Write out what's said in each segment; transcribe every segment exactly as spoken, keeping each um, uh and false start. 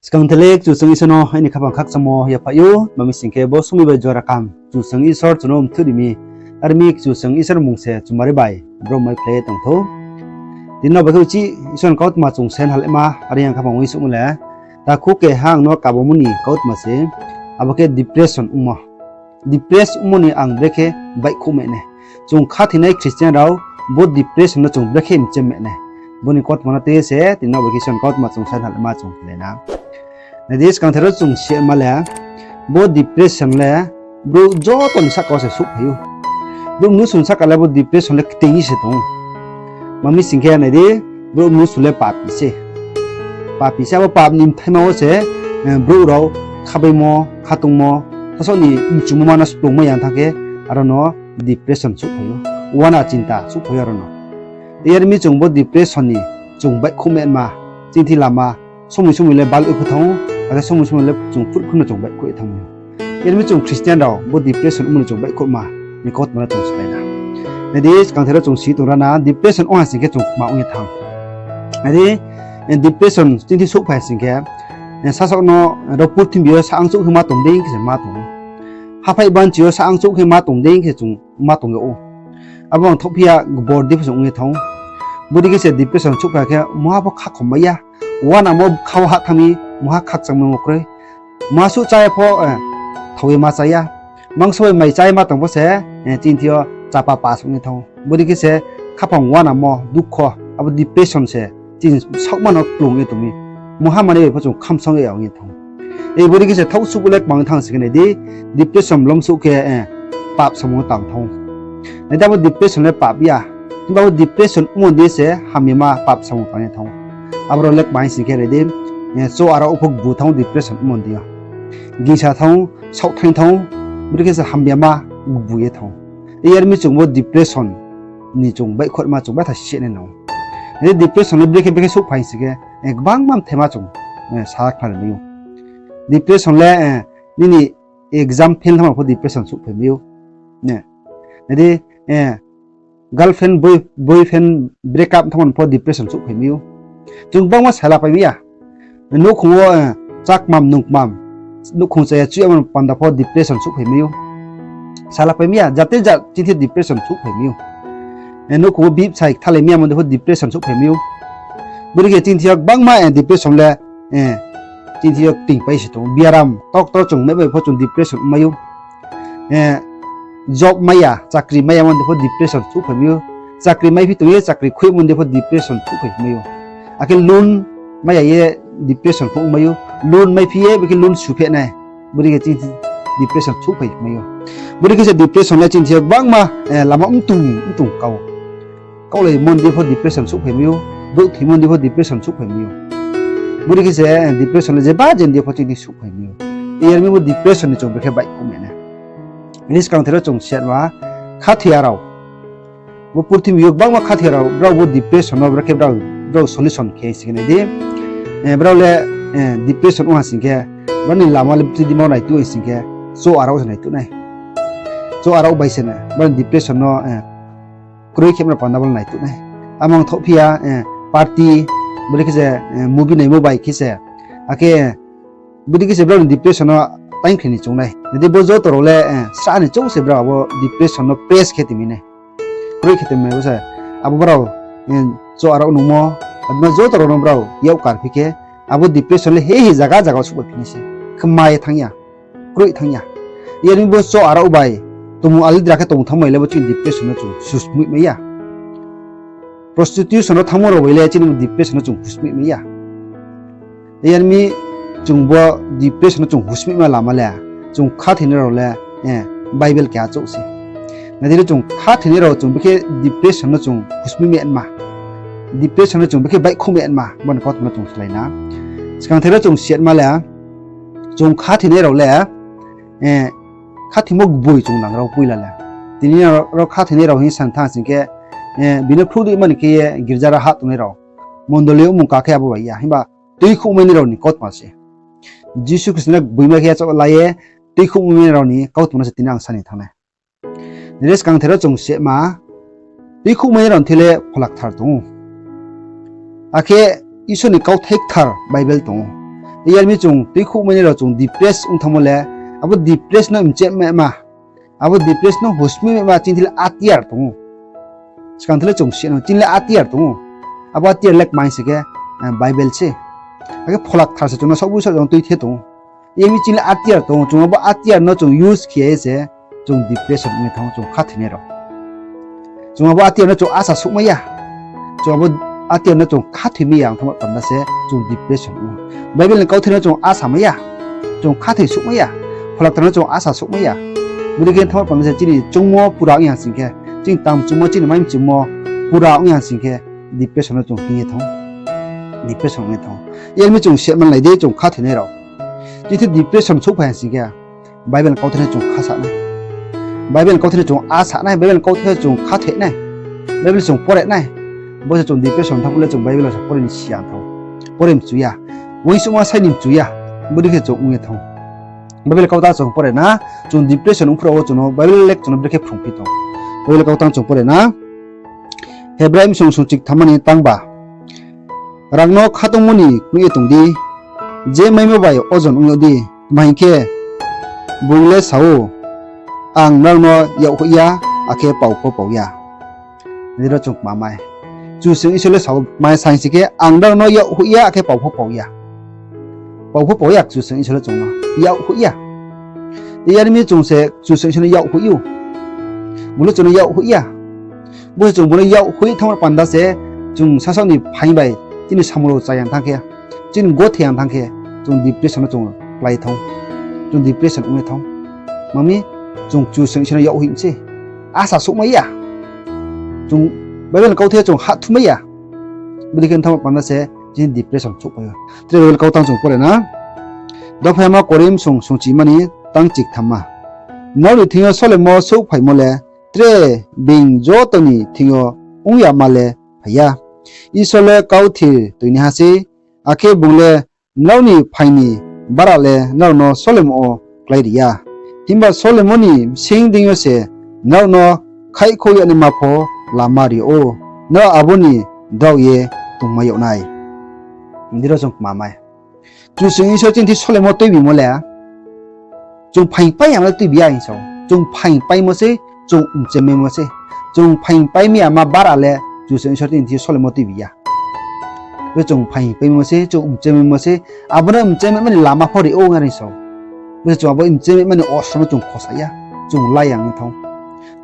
Skang the le Kchusoyang Isor no aini khaphang khakchangmo yaphaih ou, tma mi sing khe bo somoing bai jora kaham Kchusoyang Isor chung no mthoih ri mi, are mi Kchusoyang Isor mmung se chumari bai brom mai phlai ye tong thou. Tini no bai khe uchih Isor ni kautma chung sen halaima, are ang khaphang uaingsouhmo le, takhu keha ang no kabamo ni kautma se, abo khe depression ongmo. Depress ongmo ni ang brekhe baihkhouh ma nai. Chung khathoinai Christian rao bo depression no chung brekhe mchem ma nai. Bo ni kautma no tui ye se tini no bai khe Isor ni kautma chung sen halaima chung khelai na. Nai di, skang the ro chung sima le, bo depression le brouh joto ni sahka wo se souhphai ou. Brouh mnusu ni sahka le bo depression le kting se tong ou. Tma mi sing khe nai di, brouh mnusu le papi se. Papi se, abo pap ni bthaima wo se, eh, brouh rao khabaimo, khatungmo, sasaoh ni mchumo ma no splung mai ya thanng khe, aro no depression souhphai ou. Uana chinta souhphai ou aro no. Yar mi chung bo depression ni chung baihkhouh ma nma, chingthi lama, somoing somoing le bal oi pho thanng ou, akhe somoing somoing le chung phut khun no chung baihkhouh ye thanng ou. Yar mi chung Christian rao bo depression ongmo ni chung baihkhouhma ni kautma no chung salai na. Nai di, skang the ro chung si tong ra na, depression ong ha sing khe chung kma ong ye thanng. Nai di, eh, depression chingthi souhphai sing khe, eh, sasaoh no, eh, ro purthimbi yo saang chouh khe ma tong dei khe se ma tong ou. Haphaih banchi yo saang chouh khe ma tong dei khe chung ma tong yag ou. Abo ang thohphi ya, gbor di pho se ong ye thanng ou. Bodei khe se depression souhphai khe muha pho khakhom mai ya. Uanamo kha wo hah thanng mi, muha khakchangmaimo kroi. Muha suh chá ye pho, eh, thao ye ma chá ya. Mangsa bai mai chá ye ma tong pho se, eh, chingthi yo chapa pas ong ye thanng ou. Bodei khe se khaphang uanamo, dukho, abo depression se chini saohma no kplung ye tong mi. Muha manoi bai pho chung khamsong ye ya ong ye thanng ou. Eh, bodei khe se thaoh suh bo le kma ong thanng sing khe nai di, depression lomsouh khe, eh, pap samung tang thanng ou. Nai di, abo depression le pap ya. Himba abo depression ongmo ni se hamyama pap samung tang ye thanng ou. Abo rao le kma hing sing khe nai di, eh, cho arao pho gbu thanng ou depression ongmo ni yo. Gingsa thanng ou, saohthaing thanng ou, bodei khe se hamyama gbu ye thanng ou. Yar mi chung bo depression ni chung baihkhouhma chung baitha seh nai nang ou. Nai di, depression le brekhe brekhe souhphai sing khe, eh, gbangma mthaima chung, eh, sa khnari mai ou. Depression le, eh, nini exam fail thanngmo pho depression souhphai mai ou. Nai di, eh, girlfriend, boy-, boyfriend breakup thanngmo pho depression souhphai mai ou. Chung gbangma sala pai mai ya. Nouhkhong wo, eh, chakmam nungkmam, nouhkhong chaya chuh yamo panda pho depression souhphai mai ou. Sala pai mai ya, jate jat chingthi depression souhphai mai ou. Eh, nouhkhong wo bihbsai kthalai mai yamo dei pho depression souhphai mai ou. Bodei khe chingthi yo gbangma, eh, depression le, eh, chingthi yo ktingpai se tong ou. Biaram, doctor chung mai bai pho chung depression ong mai ou. Eh, job mai ya, chakri mai yamo dei pho depression souhphai mai ou. Chakri maiphi tong ye chakri khuihmo dei pho depression souhphai mai ou. Akhe loan mai ya ye depression pho ong mai ou. Loan maiphi ye, bo khe loan supheh nai. Bodei khe chingthi depression souhphai mai ou. Bodei khe se depression le chingthi yo gbangma, eh, lama mtung, mtung kau. Kaulaimo ni dei pho depression souhphai mai ou, brouh thoimo ni dei pho depression souhphai mai ou. Bodei khe se, eh, depression le jeba je ni dei pho chini souhphai mai ou. Yar mi bo depression ni chung brekhe baihkhouh ma nai. Nai di, skang the ro chung sima, khathoi ya rao. Bo purthimbi yo gbangma khathoi ya rao, brao bo depression no brekhe brao, brao solution khe sing khe nai di. Eh, brao le, eh, depression ong ha sing khe, brao ni lama le btui di ma naituh sing khe, cho arao se naituh nai. Cho arao bai se nai, brao ni depression no, eh, kroi khe mano panda bo le naituh nai. Amang thohphi ya, eh, party, bodei khe se, eh, movie naimo bai khe se. Akhe, bodei khe se brao ni depression no taingkhri ni choung nai. Nai di, bo joto rao le, eh, sra ni choung se brao abo depression no face khe tongmi nai. Kroi khe tongmi nai bo se. Abo brao, eh, cho arao nungmo, abo joto rao no brao yak karphi khe, abo depression le he he zaga zaga wo souhphai phi nai se. Kma ye thanng ya. Kroi thanng ya. Yar mi bo cho arao bai tongmung alidra khe tong thanngmai le bo chini depression no chung husmih mai ya. Prostitution wo thanngmo rao bai le chini bo depression no chung husmih mai ya. Yar mi chung bo depression no chung husmihma lama le, chung khathoinai rao le, eh, Bible keha chouh se. Nai di, chung khathoinai rao chung brekhe depression no chung husmih ma nma, depression no chung brekhe baihkhouh ma nma, bo ni kautma no chung salai na. Skang the ro chung sima le, chung khathoinai rao le, eh, khathoimo gboi chung nang rao poila le. Tini ro khathoinai rao hing ye san thanng sing khe, eh, bini khrouh dei mani khe ye girja rao hah tongnai rao, mondoli yo mung ka khe abo bai ya. Himba tuikhouhmainai rao ni kautma se. Jisu Khristo no gboima khe yachaoh la ye tuikhouhmainai rao ni kautma no se tini ang sa ni thanng nai. Nai di, skang the ro chung sima, tuikhouhmainai rao ni thing le Phola Kthar tong ou. Akhe Isor ni kauthai kthar Bible tong ou. Yar mi chung tuikhouhmai nai rao chung depress ong thanngmo le, abo depress no mchemmaima, abo depress no husmimai ma chini thing le atiar tong ou. Skang thing le chung si no chini le atiar tong ou. Abo atiar le kmai sing khe, eh, Bible se. Akhe Phola Kthar se chung no saohbui saoh jang tuithe tong ou. Yar mi chini le atiar tong ou, chung abo atiar no chung use khe ye se chung depression ong ye thanng ou, chung khathoinai rao. Chung abo atiar no chung asa souhmai ya. Chung abo atiar no chung khathoimai ya ong thanngmo panda se chung depression ong ou. Bible ni kauthai no chung asa mai ya. Chung khathoi souhmai ya. Phola Kthar no chung asa souhmai ya. Bodei khe thanngmo panda se chini choungmo pura ong ya sing khe, chini tang mchumo, chini mai mchumo pura ong ya sing khe, depression no chung hing ye thanng ou. Depression ong ye thanng ou. Yar mi chung se manlai di, chung khathoinai rao. Chini thing depression souhphai ha sing khe, Bible ni kauthai no chung khasa nai. Bible ni kauthai no chung asa nai, Bible ni kauthai no chung khathoi nai. Bible chung pore nai. Bo se chung depression thanng phuh le chung Bible se pore ni si ya thanng ou. Pore mchu ya. Uaingsouhma sai ni mchu ya. Bodei khe chung ong ye thanng ou. Bible kautang chung pore na, chung depression ong phuh rao wo chung no Bible le chung no brekhe phrungphi tong. Bible kautang chung pore na, Hebrai bsung sungchik thamma ni tangba. Rang no khatungmo ni knoih ye tong di, je maimo bai ojon ong yag di, tma hing khe, bung le sa ou, ang nrao no yakhoih ya, akhe pao pho pao ya. Nini ro chung kma mai. Kchusoyang Isor le sa ou, mai sa hing sing khe, ang nrao no yakhoih ya, akhe pao pho pao ya. Pao pho pao ya, Kchusoyang Isor le chung no yakhoih ya. Yar mi chung se Kchusoyang Isor no yakhoih ou. Bung le chung no yakhoih ya. Bo se chung bung no yakhoih thanngmo panda se, chung sasaoh ni phaing bai, chini samung rao chaya thanng khe, chini gothe ya thanng khe, chung depression no chung klái thanng ou. Chung depression ong ye thanng ou. Mami, chung Kchusoyang Isor no yakhoih mi se. Asa souhmai ya. Chung Bible ni kauthai chung hahthu mai ya. Bodei khe thanngmo panda se chini depression souhphai ou. Tre Bible kautang chung pore na. Dophaima Korinth bsung sungchima ni tangchik thamma. Nrao ni thing yo solemo souhphaimo le tre being joto ni thing yo ong yama le phai ya. Isor le kauthir toinaiha sei, akhe bung le nrao ni phaing ni bara le nrao no solemo wo kláiri ya. Himba solemo ni bsing deing yo se nrao no khaihkhouh yag naima pho lama ri ou. Nrao abo ni drao ye tongmai yag nai. Nini ro chung kma mai. Kchusoyang Isor chini thing solemo tuibimo le, chung phaing pai yama le tuibi ya hing sa ou. Chung phaing paimo sei, chung mchemmaimo sei. Chung phaing paimai yama bara le Kchusoyang Isor chini thing solemo tuibi ya. Bo chung phaing paimo sei, chung mchemmaimo sei. Abo no mchemmaima ni lama pho ri ou are sa ou. Bo se chung abo mchemmaima ni ostro no chung khosa ya, chung la ya ong ye thanng ou.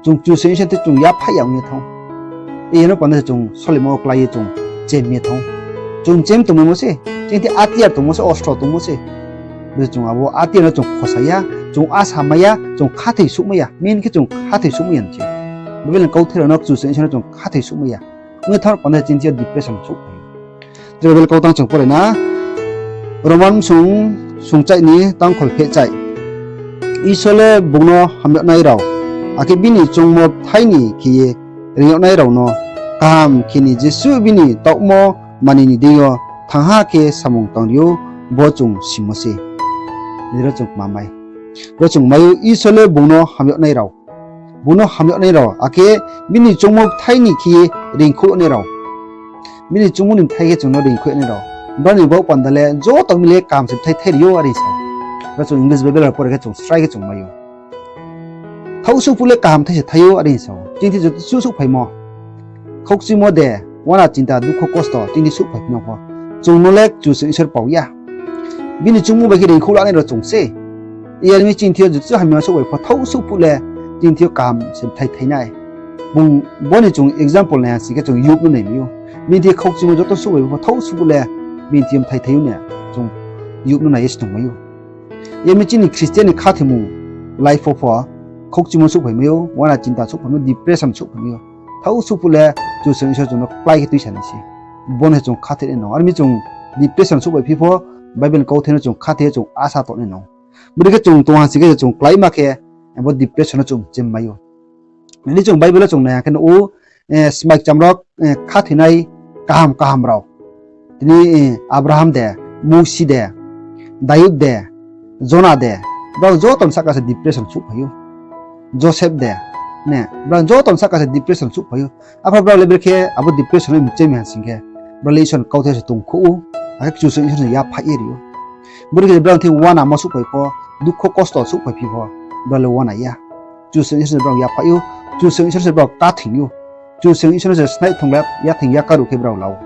Chung Kchusoyang Isor thing chung yaphaih ya ong ye thanng ou. Yar no panda se chung solemo wo klái ye chung chem ye thanng ou. Chung chem tongmaimo se, chini thing atiar tongmo se, ostro tongmo se. Bo se chung abo atiar no chung khosa ya, chung asa mai ya, chung khathoi souhmai ya, main khe chung khathoi souhmai ya se. Bible ni kauthai rao no Kchusoyang Isor no chung khathoi souhmai ya. Ong ye thanngmo panda se chini thing yo depression souhphai ou. Tre Bible kautang chung pore na, Roman bsung sungchaih ni tangkhol phehchaih. Isor le bung no hamyagnai rao, akhe bini choungmo bthai ni khe ye reing yagnai rao no kaham khe ni jesuh bini taohmo manoi ni deing yo thangha khe samung tangri ou, bo chung simo se. Nini ro chung kma mai. Bo chung mai ou, Isor le bung no hamyagnai rao. Bung no hamyagnai rao, akhe bini choungmo bthai ni khe ye reingkhouh yagnai rao. Bini choungmo ni bthai khe chung no reingkhouh yagnai rao. Brao ni baoh panda le joto mi le kaham se bthai thai ri ou are sa ou. Ro chung English Bible rao pore khe chung srai khe chung mai ou. Thaohsuh phuh le kaham thai se thai ou are sa ou. Chini thing joto suh souhphaimo, khaukchimo de, uana chinta, dukho kosto chini thing souhphai phi no pho, chung no le Kchusoyang Isor pao ya. Bini choungmo bai khe reingkhouh lanai rao chung se. Yar mi chini thing yo joto hamya souhphai pho thaohsuh phuh le chini thing yo kaham se bthai thai nai. Bung bo ni chung example nai ha sing khe chung Job no naimai ou. Bini thing yo khaukchimo joto souhphai pho thaohsuh phuh le bini thing yo bthai thai ou ne, chung Job no nai ye se tongmai ou. Yar mi chini Christian ni khathoimung life wo pho khaukchimo souhphaimai ou, uana chinta souhphaimai ou, depression souhphaimai ou. Thaohsuh phuh le Kchusoyang Isor chung no klái khe tuisa nai se. Bo no se chung khathoi nai nang. Are mi chung depression souhphai phi pho Bible ni kauthai no chung khathoi ye chung asa tong nai nang. Bodei khe chung tong ha sing khe chung kláima khe, abo depression no chung chem mai ou. Nini chung Bible wo chung nai ha khe nuh ou, eh, smai kcham rao, eh, khathoinai kaham kaham rao. Tini, eh, Abraham de, Mousi de, Dayud de, Jona de, brao joto ni sahka se depression souhphai ou. Joseph de, ne, brao joto ni sahka se depression souhphai ou. Apha brao le brekhe abo depression no mchemi ha sing khe, brao le Isor ni kauthai se tongkhouh ou, akhe Kchusoyang Isor se yaphaih ye ri ou. Boro khe je brao thing uanamo souhphai pho, dukho kosto souhphai phi pho, brao le uana ya. Kchusoyang Isor se brao yaphaih ou, Kchusoyang Isor se brao kathing ou, Kchusoyang Isor no se snaih thong le yathing yakaruh khe brao la ou.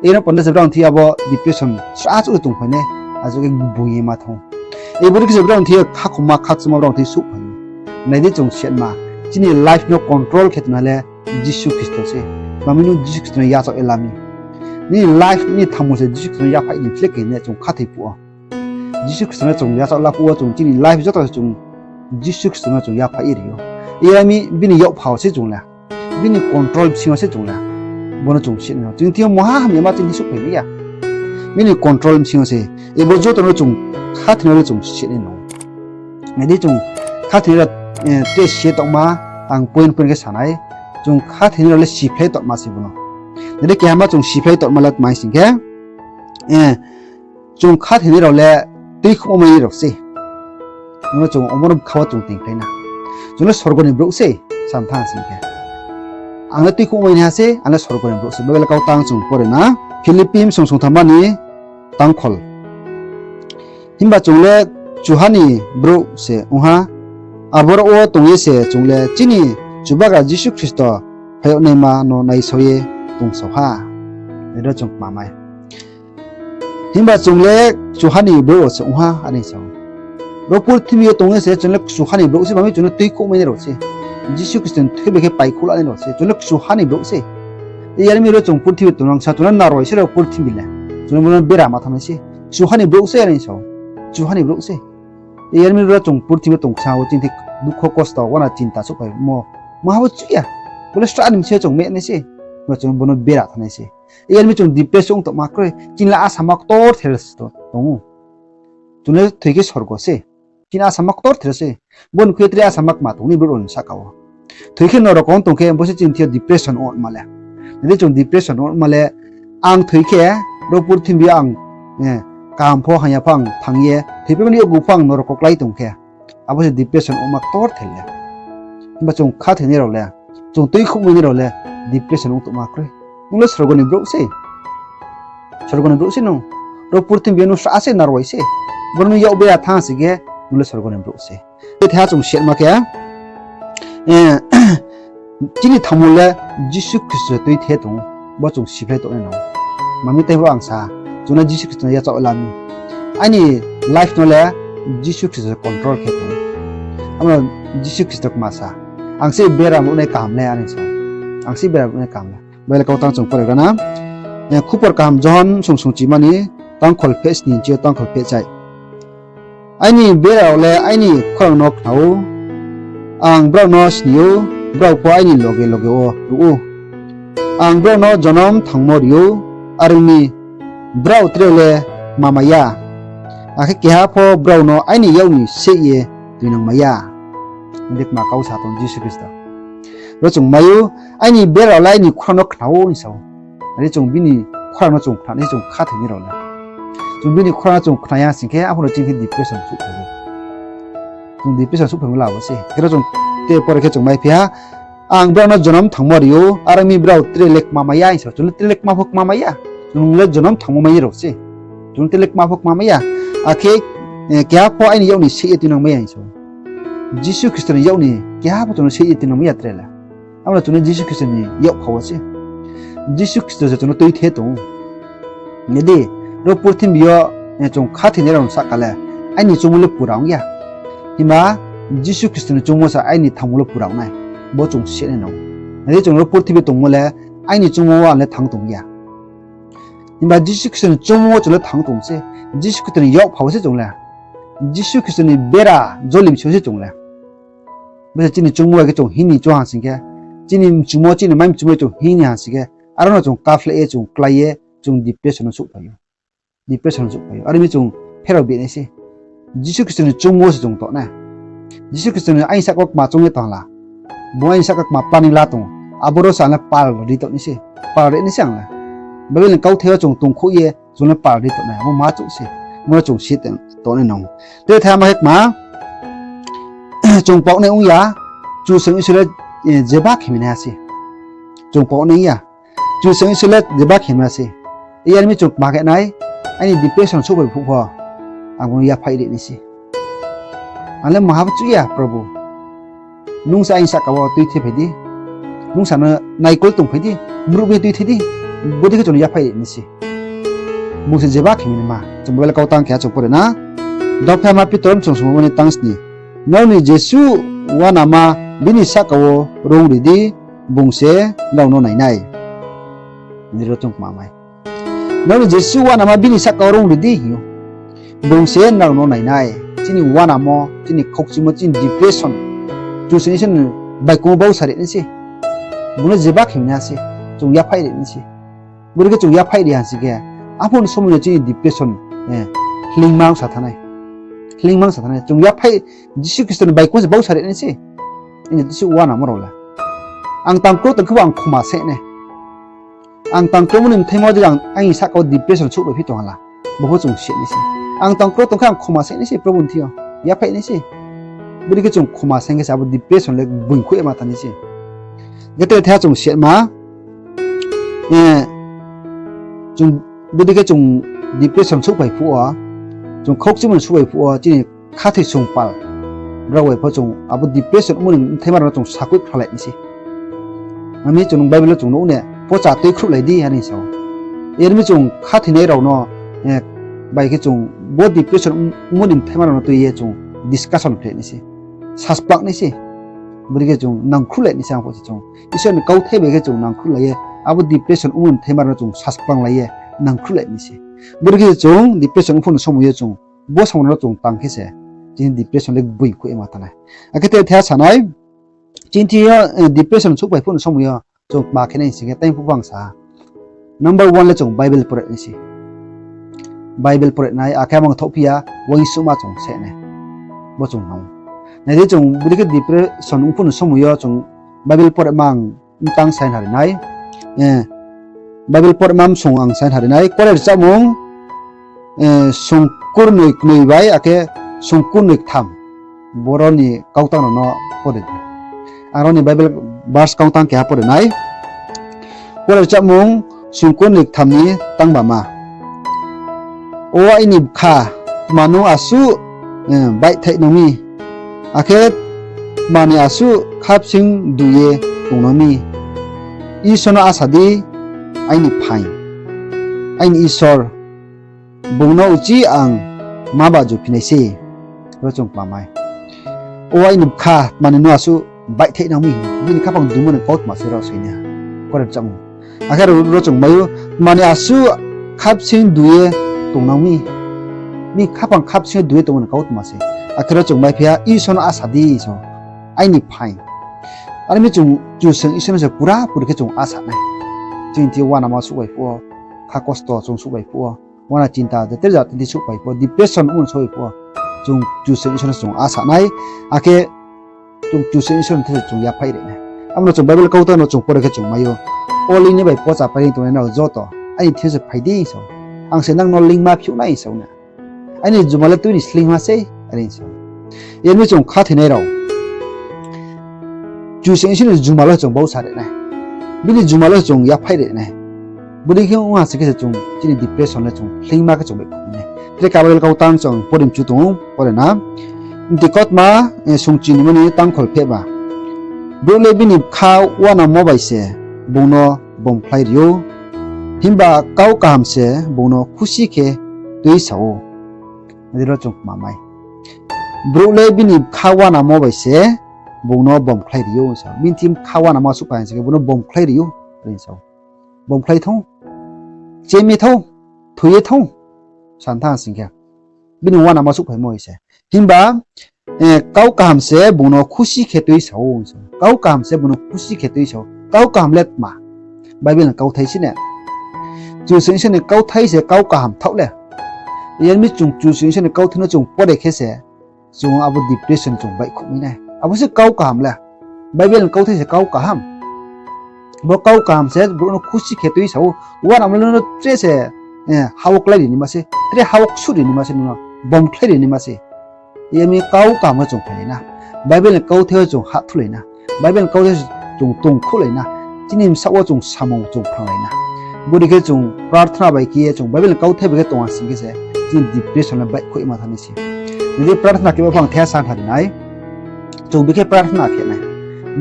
Eno panda se brao thing abo depression srachouh se tongphai nai, asuh khe bung ye ma thanng ou. Boro khe se brao thing ye khakhoma khakchangma brao thing souhphai ou. Nai di chung setma, chini life no control khe tongnai le Jisu Khristo se. Tma mi nung Jisu Khristo no yachaoh ye la mi. Nini life, nini thanngmo se Jisu Khristo no yaphaih ni phle khe ne chung khathoi phuh ou. Jisu Khristo no chung yachaoh la phuh wo chung chini life joto se chung Jisu Khristo no chung yaphaih ye ri ou. Yar mi bini yakpha wo se chung le, bini control bsing yo se chung le, bo no chung sih nai nang. Chini thing yo mungha hamyama chini thing souhphai mai ya. Bini control bsing yo se, abo joto no chung khathoinai le chung sih nai nang. Nai di chung khathoinai rao, eh, tre si ye tongma, ang point point khe sa nai. Chung khathoinai rao le siphlai tongma se bo no. Nai di kehama chung siphlai tongma le tma hing sing khe, eh, chung khathoinai rao le tuikhouhmo mai rao se. Abo no chung omo no bkha wo chung tingkhlai na. Chung le sorgo ni brouh se, sam thanng sing khe. Ang le tuikhouhmo mai ha se, ang le sorgo ni brouh se. Bible kau tang chung pore na. Philippi bsong songthamma ni tangkhol. Himba chung le kchuha ni brouh se ong ha, aboro wo tong ye se chung le chini Chubagra Jisu Khristo phai yag naima no naisao ye tongsao ha. Aro chung kma mai. Himba chung le kchuha ni brouh se ong ha, are sa ou. Ro purthimbi yo tong ye se chung le kchuha ni brouh se, bami chung le tuikhouhmai nai rao se. Jisu Khristo ni thoi bai khe paikhouh la nai rao se. Chung le kchuha ni brouh se. Yar mi ro chung purthimbi tongnang sa, chung le naroi se ro purthimbi le. Chung le bo no bera ma thanng nai se. Kchuha ni brouh se, are sa ou. Kchuha ni brouh se. Yar mi ro chung purthimbi tong sa wo chini thing dukho kosto, uana chinta souhphaimo, maha bo chu ya. Bo le srah ni bsing yo chung meh nai se. Bo chung bo no bera thanng nai se. Yar mi chung depression ong tongma kroi. Chini le asama ktorther se tong ou. Chung le thoi khe sorgo se. Chini asama ktorther se. Bo ni khui ye tre asama kma tong ni brouh rao ni sahka wo. Thoi khe norok ong tong khe bo se chini thing yo depression ongma le. Nai di chung depression ongma le, ang thoi khe, ro purthimbi yo ang, eh, kaham pho hamya pho ang thanng ye, thoipai mani yakgu pho ang norok wo klái tong khe, abo se depression ongma ktorther le. Himba chung khathoinai rao le, chung tuikhouhmai nai rao le, depression ong tongma kroi. Nung le sorgo ni brouh se. Sorgo ni brouh se nung. Ro purthimbi yo nung srah se, naroi se. Bo nung yak bera thanng sing khe, nung le sorgo ni brouh se. Tei thaiha chung setma khe, eh, chini thanngmo le Jisu Khristo se tuithe tong ou. Bo chung siphlai tong nai nang. Mami tei bo ang sa, chung le Jisu Khristo no yachaoh la mi. Aini life no le Jisu Khristo se control khe tong ou. Amo Jisu Khristo kma sa, ang se bera ruhnai kaham le, are sa. Ang se bera ruhnai kaham le. Bible kau tang chung pore gra na. Eh, Khupor Kaham Johon song song chima ni tangkhol pheh sni chi yo tangkhol pheh chai. Aini bera rao le aini khorang no khna ou, ang brao no sni ou, brao pho aini loge loge wo ruh ou. Ang brao no jonom thangmo ri ou, are ong mi brao tre le kma mai ya, akhe keha pho brao no aini yak ni seih ye tuinang mai ya. Hing di kma kau sa tong Jisu Khristo. Ro chung mai ou, aini bera rao le aini khorang no khna ou hing sa ou. Are chung bini khorang no chung khna nai, chung khathoinai rao le. Chung bini khorang no chung khna ya sing khe, aphuh no chini thing depression souhphai ou. Chung depression souhphaimo labo se. Khe ro chung te pore khe chung maiphi ha, ang brao no jonom thangmo ri ou, are ong mi brao tre le kma mai ya hing sa ou. Chung le tre le kma pho kma mai ya. Chung le jonom thangmo mai rao se. Chung le tre le kma pho kma mai ya. Akhe, eh, keha pho aini yak ni seih ye tuinang mai ya hing sa ou. Jisu Khristo ni yak ni keha pho chung no seih ye tuinang mai ya tre le. Abo no chung no Jisu Khristo ni yakpha wo se. Jisu Khristo se chung no tuithe tong ou. Nai di, ro purthimbi yo, eh, chung khathoinai rao ni sahka le, aini choungmo le pura ong ya. Himba Jisu Khristo ni choungmo se aini thanngmo le pura ong nai. Bo chung sih nai nang. Nai di, chung ro purthimbi tongmo le, aini choungmo wo ang le thanng tong ya. Himba Jisu Khristo ni choungmo wo chung le thanng tong se. Jisu Khristo ni yakpha wo se chung le. Jisu Khristo ni bera jolim si wo se chung le. Bo se chini choungmo bai khe chung hing ni choung ha sing khe, chini mchumo, chini mai mchumo chung hing ni ha sing khe, aro no chung kaphleh ye, chung klái ye, chung depression no souhphai ou. Depression no souhphai ou. Are ong mi chung pherao bih nai se. Jisu Khristo ni choungmo wo se chung tong nai. Jisu Khristo ni aini sahka wo kma choung ye tong la. Bung aini sahka wo kma planning la tong ou. Aboro se ang le pal ri tong nai se. Pal ri nai se ang le. Bible ni kauthai yo chung tongkhouh ye, chung le pal ri tong nai. Abo ma chouh se. Bo no chung sih tong nai nang. Tre thaiha ma khe kma, chung paohnai ong ya, Kchusoyang Isor le, eh, jeba khe mai nai ha se. Chung paohnai ong ya, Kchusoyang Isor le jeba khe mai nai ha se. Yar mi chung kma khe nai, aini depression souhphai phuh pho, ang bung no yaphaih ri nai se. Ang le maha pho chuh ya, Probhu. Nung se aini sahka wo tuithei phai di. Nung sa no naikol tongphai di. Mruh mi tuithei di. Bodei khe chung no yaphaih ri nai se. Bung se jeba khe mi naima. Chung Bible kautang keha chung pore na. Dopha ma Pitor msong sungmo ni tang sni. Nrao ni jesuh uanama bini sahka wo rung ri di, bung se nrao no nai nai. Nrao ni jesuh uanama bini sahka wo rung ri di hing ou. Bung se nrao no nai nai. Chini uanamo, chini khaukchimo, chini depression, Kchusoyang Isor ni baikong bausa ri nai se. Bung no jeba khe mi nai se. Chung yaphaih ri nai se. Bodei khe chung yaphaih ri ha sing khe, aphuh ni somoi no chini depression, hleingmang sa thanng nai. Hleingmang sa thanng nai. Chung yaphaih, Jisu Khristo ni baikong se bausa ri nai se. Chini jesuh uanamo rao le, ang tang kro tong khe bo ang khoma se nai. Ang tang kromo ni bthaima wo je ang aini sahka wo depression souhphai phi tong ha la, bo pho chung se nai se. Ang tang kro tong khe ang khoma se nai se Probhu ni thing yo. Yaphaih nai se. Bodei khe chung khoma se khe se abo depression le boing khuh ye ma thanng nai se. Khe tre theha chung se ma, bodei khe chung depression souhphai phuh wo, chung khaukchimo ni souhphai phuh wo, chini khathoi sungpal brao bai pho chung abo depression ongmo ni bthaima rao no chung sakoih khlai nai se. Ami chung Bible wo chung nuh ne, pocha tuikhruhlai di, are sa ou. Yar mi chung khathoinai rao no bai khe chung bo depression ongmo ni bthaima rao no tui ye chung discussion khlai nai se, sasplang nai se. Bodei khe chung nangkhruhlai nai se, ang pho se chung Isor ni kauthai bai khe chung nangkhruhlai ye, abo depression ongmo ni bthaima rao no chung sasplanglai ye nangkhruhlai nai se. Bodei khe chung depression ongphuh ni somoi yo chung bo samung rao no chung tang khe se, chini depression le boing khuh ye ma thanng nai. Akhe tre theha sa nai, chini thing yo depression souhphai phuh ni somoi yo chung tma khe nai sing khe, tei phuh bang sa ha. Number one le chung Bible pore nai se. Bible pore nai, akhe amang thoh phi ya, uaingsouhma chung se nai. Bo chung nang. Nai di chung bodei khe depression ongphuh ni somoi yo chung Bible pore mang mtang sainha ri nai. Bible pore ma msong ang sainha ri nai. Kuarenchahmung sungkurnoi knoi bai akhe sungkurnoi ktham. Boro ni kautang rao no pore di. Ang aro ni Bible verse kautang keha pore nai. Kuarenchahmung sungkurnoi ktham ni tangbama. O aini bkha, tma nung asuh baihthaihnang mi, akhe tma ni asuh khapsing du ye tongnang mi? Isor no asa di, aini phaing, aini Isor, bung no uchih ang ma ba juphi nai se. Ro chung kma mai. O aini bkha, tma ni nung asuh baihthaihnang mi, bini khaphang dumo ni kautma se ro soi nai ha. Kuarenchahmung. Akhe ro chung mai ou, tma ni asuh khapsing du ye tongnang mi. Bini khaphang khapsing du ye tongmo ni kautma se. Akhe ro chung maiphi ha, Isor no asa di, so, aini phaing. Are mi chung Kchusoyang Isor no se pura puri khe chung asa nai. Chini thing yo uanama suh bai phuh wo, kha kosto chung suh bai phuh wo, uana chinta jeter jati di suh bai phuh wo, depression ongmo suh bai phuh wo, chung Kchusoyang Isor no chung asa nai. Akhe chung Kchusoyang Isor ni thing yo chung yaphaih ri nai. Abo no chung Bible kautang no chung pore khe chung mai ou. O leing ni bai pocha pai tongnai nrao joto, aini thing yo se phai di, so. Ang se nang no leingma phiouh nai, so na. Aini juma le tui ni sleingma sei, are sa ou. Yar mi chung khathoinai rao, Kchusoyang Isor ni juma le chung bausa ri nai. Bini juma le chung yaphaih ri nai. Bodei khe ong ha sing khe se chung chini depression le chung sleingma khe chung baihkhouh nai. Tre Bible kautang chung pore mchu tong ou, pore na. Mtui kautma, sungchinimo ni tangkhol phehba. Brouh le bini bkha uanamo bai se bung no bomkhlai ri ou. Himba kau kaham se bung no khusi khe tuisa ou. Adi ro chung kma mai. Brouh le bini bkha uanamo bai se bung no bomkhlai ri ou, sa. Bini thing bkha uanamo suh pai ha sing khe bung no bomkhlai ri ou, are sa ou. Bomkhlai thou, chemi thou, thoi ye thou, sa thanng ha sing khe. Bini uanama suh paimo bai se. Himba kau kaham se bung no khusi khe tuisa ou, sa. Kau kaham se bung no khusi khe tuisa ou. Kau kaham le tma? Bible ni kauthai se na. Kchusoyang Isor ni kauthai se kau kaham thaoh le. Yar mi chung Kchusoyang Isor ni kauthai no chung pore khe se, chung abo depression chung baihkhouh mi nai. Abo se kau kaham le. Bible ni kauthai se kau kaham. Bo kau kaham se brouh no khusi khe tuisa ou. Uanama le no tre se, ha wo klái ri naima se, tre ha wo ksuh ri naima se, nung no bomkhlai ri naima se. Yar mi kau kaham wo chung phailai na. Bible ni kauthai wo chung hahthuhlai na. Bible ni kauthai chung tongkhouhlai na. Chini bsaoh wo chung samung chung phranglai na. Bodei khe chung prarthana bai khe ye chung Bible ni kauthai bai khe tong ha sing khe se, chini depression le baihkhouh ma thanng nai se. Nai di, prarthana khe bo phang the sa thari nai. Chung bikhe prarthana khe nai.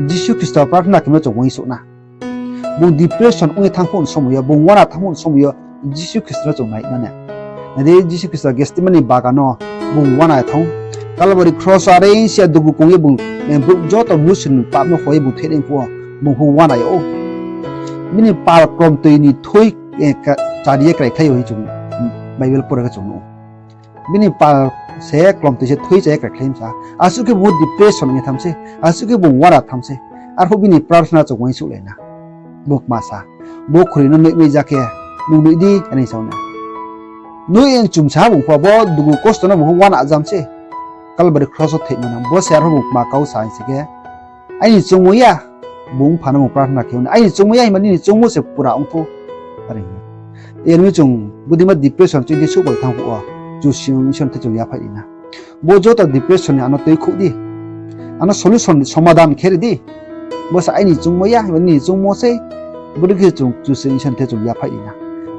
Jisu Khristo prarthana khe no chung uaingsouh na. Bung depression ong ye thanng phuh ni somoi yo, bung uana thanng phuh ni somoi yo, Jisu Khristo no chung nai na ne. Nai di, Jisu Khristo Gethsemane bagan no bung uana ye thanng ou. Kalbari kros are se dugu kong ye bung, brouh joto mnusu ni pap no hoih ye bung thoinai phuh wo, bung pho uana yag ou. Bini pal klomtoi ni thui, chari ye kraikhlai ou hing chung Bible pore khe chung nuh ou. Bini pal se klomtoi se thui cha ye kraikhlai msa. Asuh khe bung depression ong ye thanng se, asuh khe bung uana thanng se. Arphuh bini prarthana chung uaingsouhlai na. Bung kma sa, bo khuri no noihmai ja khe, nung noih di, are sa ou na. Noih ye chumsa bung pho, bo dugu kosto no bung pho uana jam se. Kalbari kros wo thoimo no. Bo se arphuh bung kma kau sa hing si khe, aini choungmo ya, bung Mpha no bung prarthana khe ou na, aini choungmo ya himba nini choungmo se pura ong thou. Are hing. Yar mi chung bodeima depression chung di souhphai thanng phuh wo, Kchusoyang Isor ni the chung yaphaih ri na. Bo joto depression ni ano tuikhouh di. Ano solution, somadan khe ri di. Bo se aini choungmo ya, himba nini choungmo sei. Bodei khe chung Kchusoyang Isor ni the chung yaphaih ri na.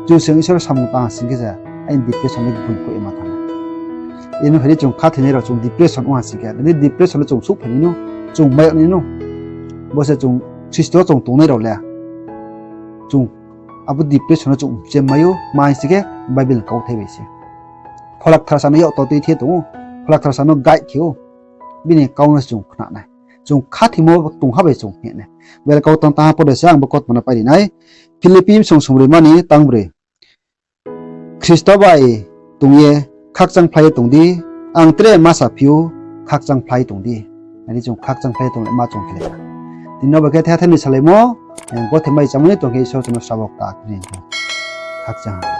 Kchusoyang Isor samung tang ha sing khe se aini depression le gboing khouh ye ma thanng nai. Eno phai di, chung khathoinai rao chung depression ong ha sing khe, nai di, depression le chung souhphai nai no, chung mai yag nai no. Bo se chung Khristo wo chung tongnai rao le, chung abo depression no chung mchemmai ou, ma hing si khe Bible ni kauthai bai se. Phola Kthar sa no yak to tuithe tong ou, Phola Kthar sa no guide khe ou, bini kau no chung khna nai. Chung khathoimo tong ha bai chung hing nai. Bible kau tang tang ha pore se ang bo kautma no pai ri nai. Philippi bsong sungbroi mani tangbroi. Khristo bai tong ye khakchangphlai ye tong di, ang tre ma saphi ou, khakchangphlai tong di. Nai di, chung khakchangphlai ye tong le ma chung khe le na. Tini no bo khe the the ni salaimo, gothe mai chámo ni tong khe Isor chung no srabo kta khe ni tong. Khakchang ha.